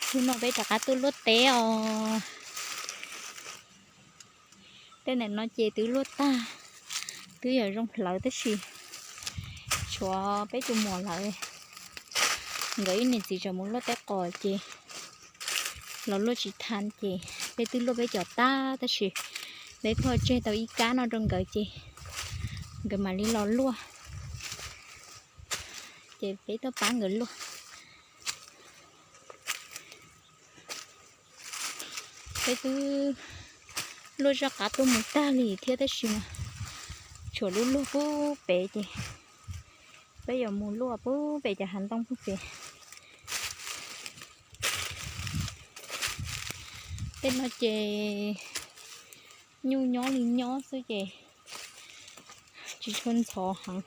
Hnub no peb rov qab tuaj luaj teb os. Tej ntawm no ces twb luaj tag, twb yuav zoo hlawv tab sis tshuav peb tus muam lawv, nkawd ib niam txiv tseem mus luaj teb qos ces los luaj tsis tau ces peb twb luaj peb cov tag tab sis peb pheej tseg tau ib kab no rau nkawd ces nkawd mam li los luaj, ces peb tuaj pab nkawd luaj. Peb twb luaj zaj qab tuaj mus tag li thiab tab sis mas tshuav lub luag pub pem ces peb yuav mus luaj pub pem cov hav ntoo pub pem. Tej no ces nyuj nyob li nyob xwb ces tsis tshua ntxhov heev.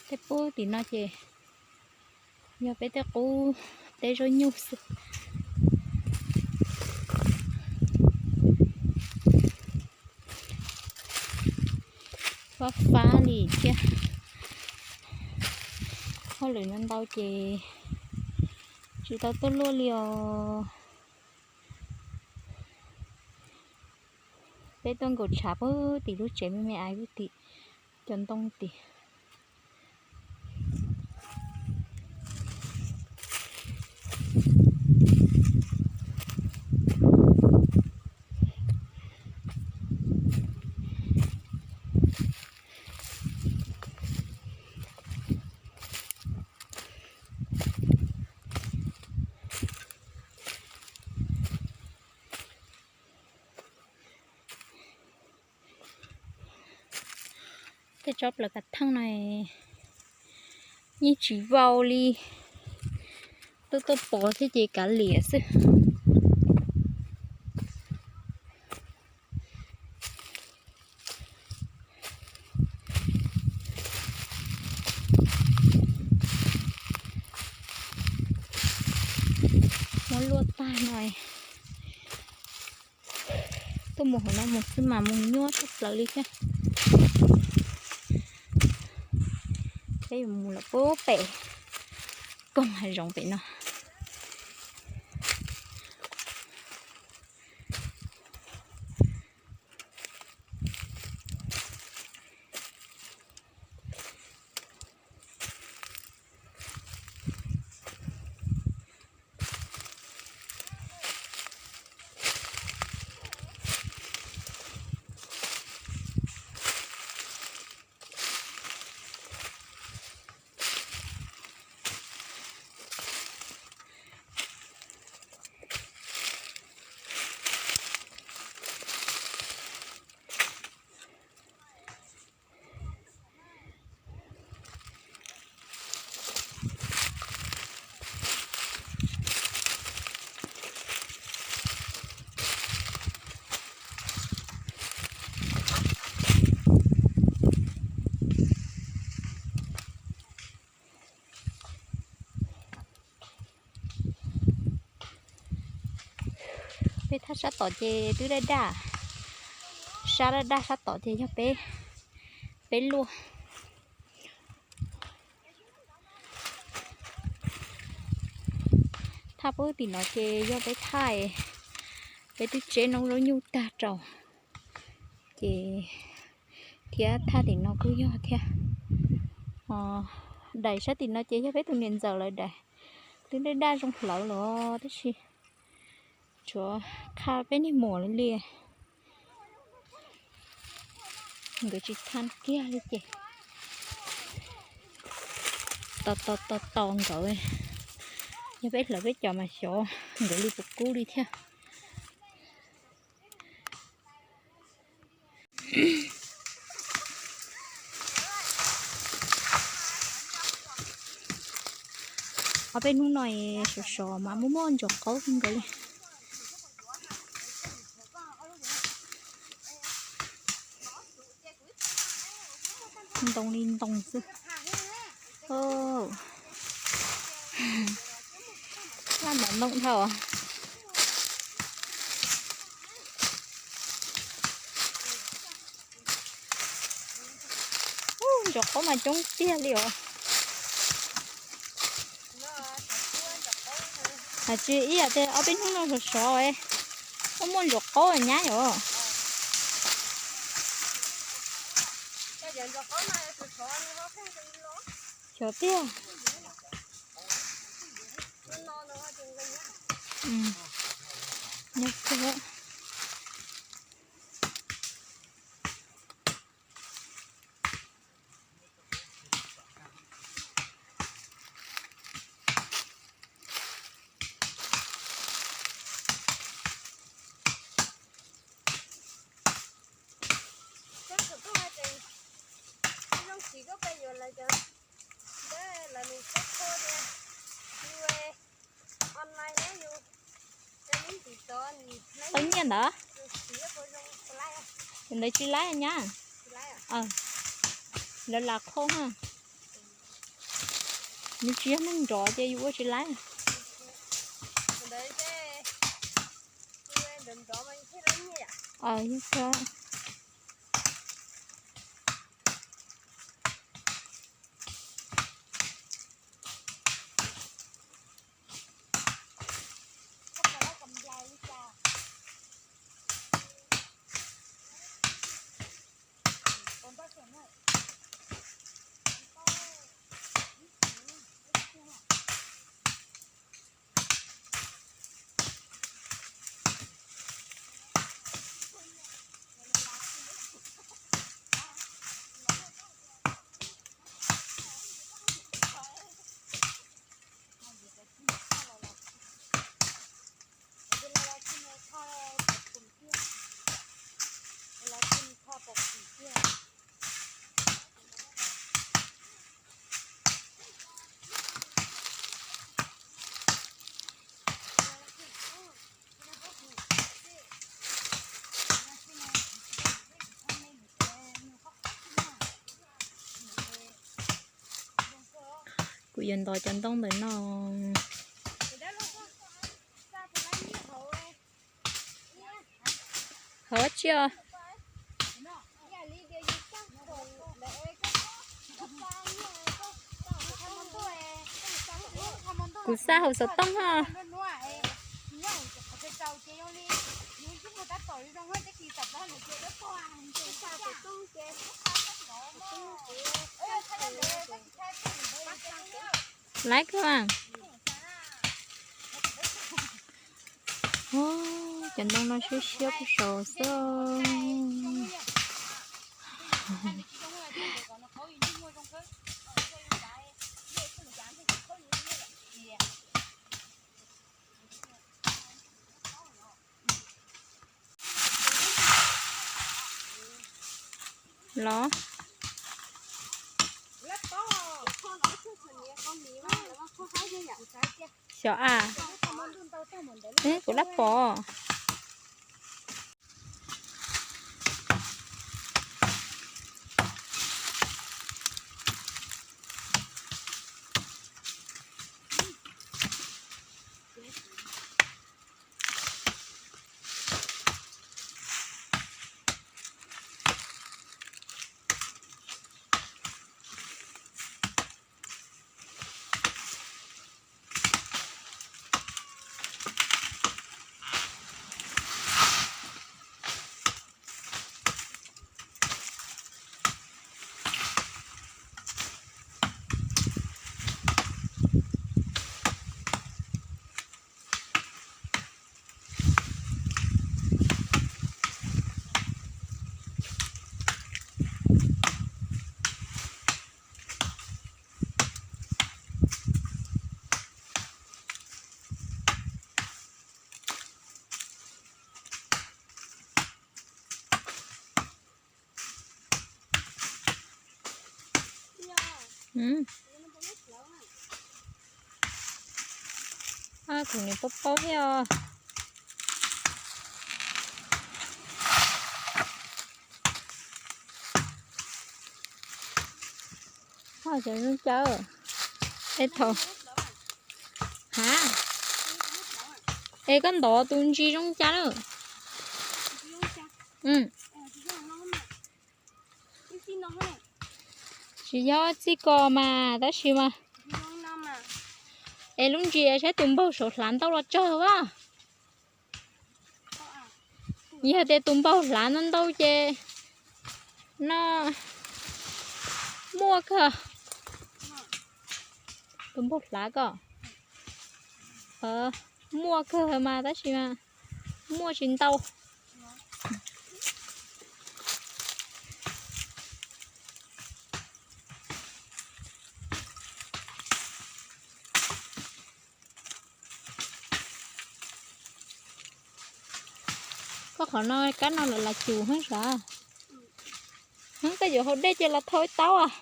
Tej pub tim no ces yog peb tej qub teb zaub nyuj xwb. Fab fab li thiab. Hauj lwm no ntau ces tsis tau tuaj luaj li os. Peb tuaj nkaum tshav puag tim lub tsev me me ais puag tim cov ntoo tim. Tej tsob plaws kav theej no yeej tsis vau li, tuaj tuaj pov thiab ces kav liam xwb. Muab luaj tag no, tuaj mus hauv no mus xwb mas mus nyuaj tshaj plaws li thiab. Peb yuav mus lawm pub pem koog hav zoov pem no. Peb thaj sab tom ces twb daj daj, sab daj daj sab tom ces yog peb, peb luaj. Thaj pub tim no ces yog peb thaj, peb twb tseb noob zaub nyuj tag rau ces, thiab thaj tim no kuj yog thiab. Daim sab tim no ces yog peb tus niam ntxawm lawv daim, twb daj daj zoo hlawv los tab sis tshuav qha peb niag muam lawv li, nkawd tsis thaj kiag li ces tos tos tos tos nkawd Yog peb hlawv peb cov mas xyov nkawd li puas kub li thiab. Ob peb hnub no sov sov mas muaj muaj ntsuag qaub kawg nkaus li. Ntoo li ntoo xwb. Laj ntam ntoo dhau. Ntsuag qaub mas coob tiag li os. Hais tsis ib yam tias ob peb hnub no sov sov, muaj muaj ntsuag qaub nyab os. Xyov tiag. Nyob kawg. Tau nyiaj ntawd. Tus ntawd tsis laib nyab. Lawv lam khau ha. Nws tsis yog neeg nrov ces yus ua tsis laib. Yog. Kuv yuav ntov cov ntoo ntawm no. Hov tsi os. Kuv xa hauv xov tooj ho. Laib kawg. Cov ntoo no siab siab puag saud xwb. Los. Xyov a. Kuv lab pom. Kuv nim paub paub thiab os. Cov zoo cas. Es thaum, ha, es koj ntov tus ntsis zoo cas lawm? Tsis yog txij ko mas tab sis mas, es lub ntsis saib tus npaug saum hlav ntau los tsawg a. Yog tias tus npaug hlav ntau ntau ces no muaj kawg. Tus npaug hlav ko muaj kawg mas tab sis mas muaj tsis ntau. Koj qhov no kab no lawv lam cum heev sav. Heev, koj yuav haus dej ces los thau ib taub as.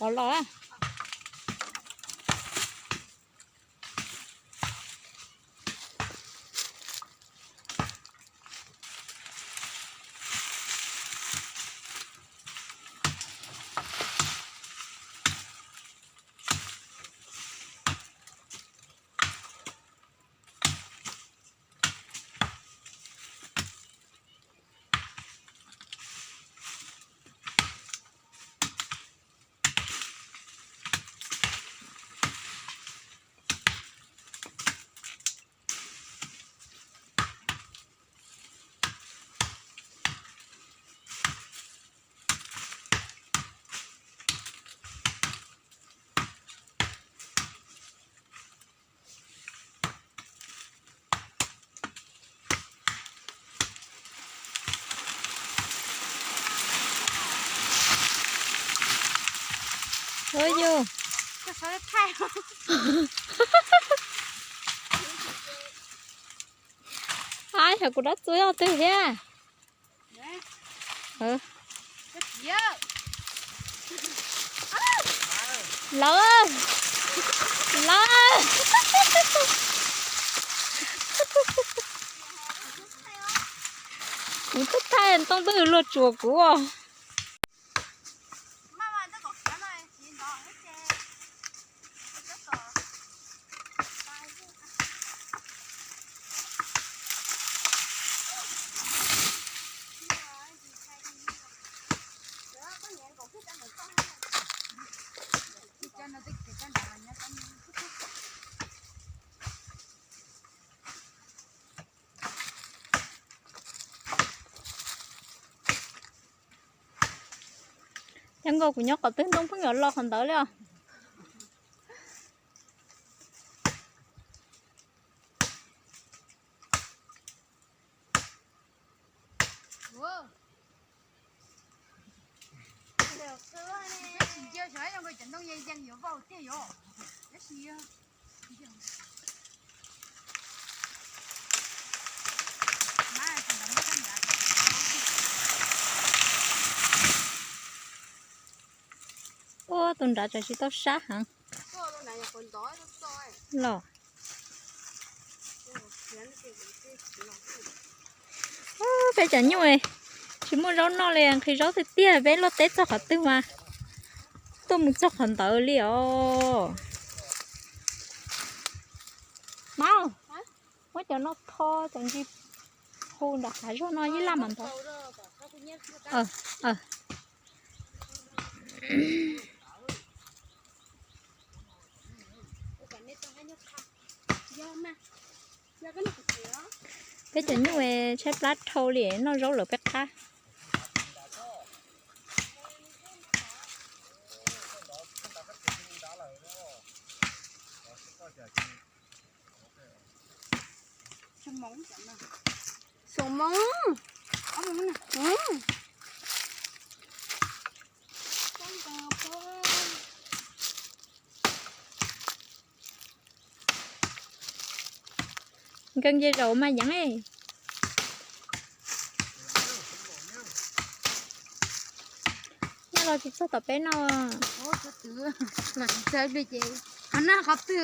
Los los. Ua yus, ab, xyov kuv dab txua yog twg thiab. Lawv, lawv, kuv twb thaij ntoo twb luag tsuas kuv. Cov nkaus kuv nyob qhov twg ntoo pheej yuav los qhov ntawd li os. Ua tus nrad tsam tsis tau sab heev los. Peb cov nyuj tsis muaj zaub noj li, nqhis zaub tiag tiag, peb luaj teb txog qhov twg mas tuaj mus txog qhov ntawd li os. Mas muab cov no tho cov ntsis hu nram hav zoov no ib laj mas ntov. Peb cov nyuj tshaib plab dhau li, noj zaub lawm peb qab. Xoom Hmoob. Nkees ces zaum mas yeev. Nyob los tsis txog tom peb no. Los tsis txog li ces qhov no qhov twg.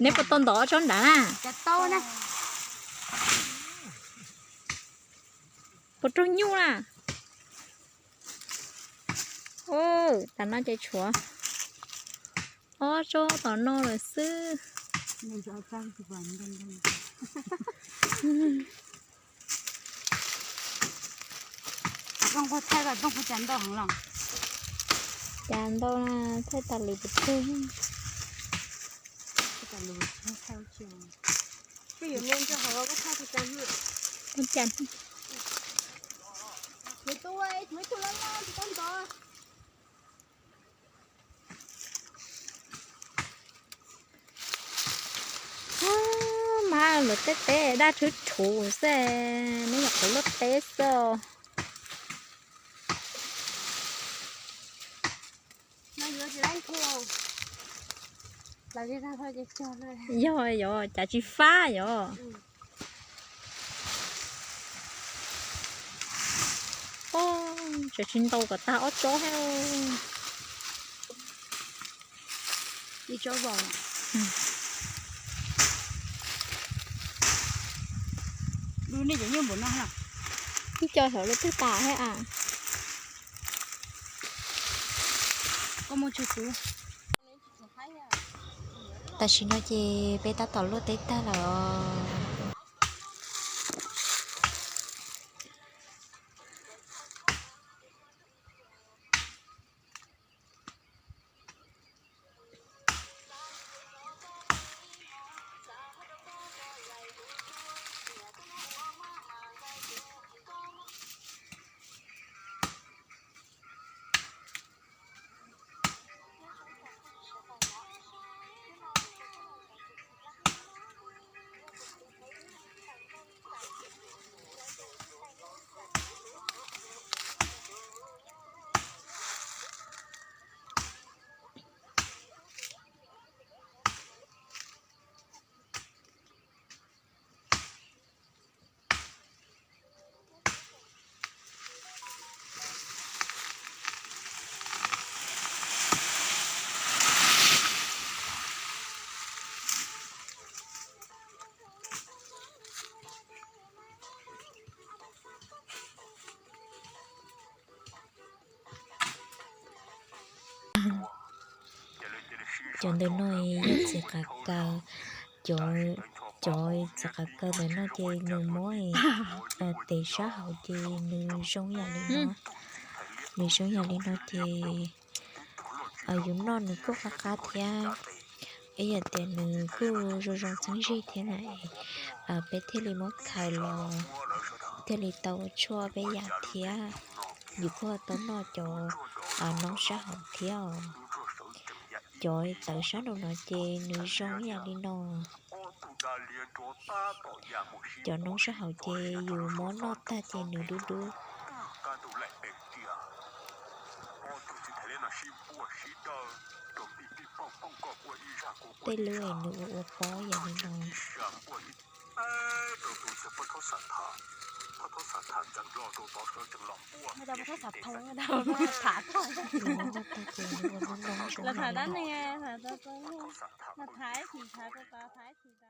Neb puas tau ntov ob tsob nrad na? Puas raug nyuj na? Ub, tas no ces tshuav ob tsob tom no lawm xwb. Cas ntau na, thaij tas lwm puas tsawg. Mas luag tej teb daj rhuv rhuv xwb, neb nyuam qhuav luaj teb xwb os. Yog, yog, cas tsis fab yog. Tseem tsis ntau kom tag ob tsob thiab. Ib tsob vau. Lub nej cov nyuj npaum no na. Ib co hauv lub twg tas thiab a. Koj muaj tsawg tus? Tam sim no ces peb tab tom luaj teb tag lawm os. Cov ntawm no yog txiv qav kaws. Cov, cov txiv qav kaws ntawm no ces nws muab tes sab hauv ces nws zoo yam li no. Nws zoo yam li no ces yus noj nws kuj qab qab thiab. Ib yam tias nws kuj zoo zoo txheeb zeg thiab na, peb thiaj li muab khaws los thiaj li tau ua tshuaj peb yam thiab. Yus kuj tau noj cov noob sab hauv thiab os. Cov tawv sab nraum no ces nws zoo ib yam li no. Cov noob sab hauv ces yus muab noj tag ces nws dub dub. Tej lub es nws ua ua pob yam li no. Nws muab noj tag ces nws ua noob noob zoo li no.